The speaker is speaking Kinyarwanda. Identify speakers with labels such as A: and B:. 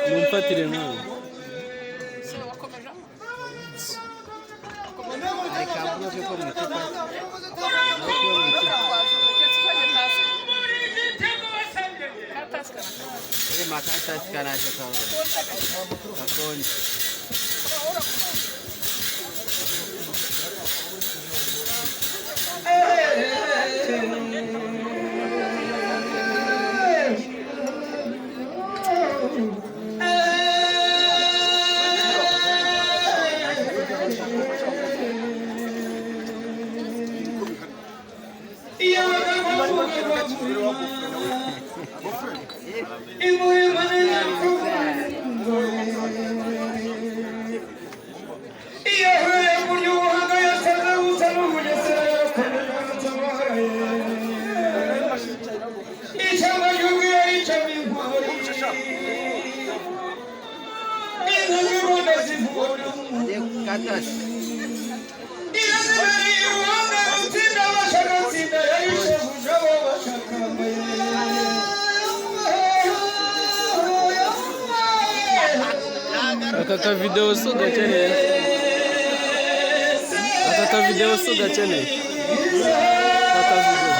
A: Mumfatire nk'ubu.
B: Se wakomejemo.
C: Hari ka bloc ko mu icupa, bloc yo mu icupa.
B: Keretse uzanye tasike ka tasike.
C: Eh, makatasi karaje kawe gakonje. Agiye gukatasi.
A: Aka kavidewo si ugakeneye? Aka kavidewo si ugakeneye? Aka kavidewo.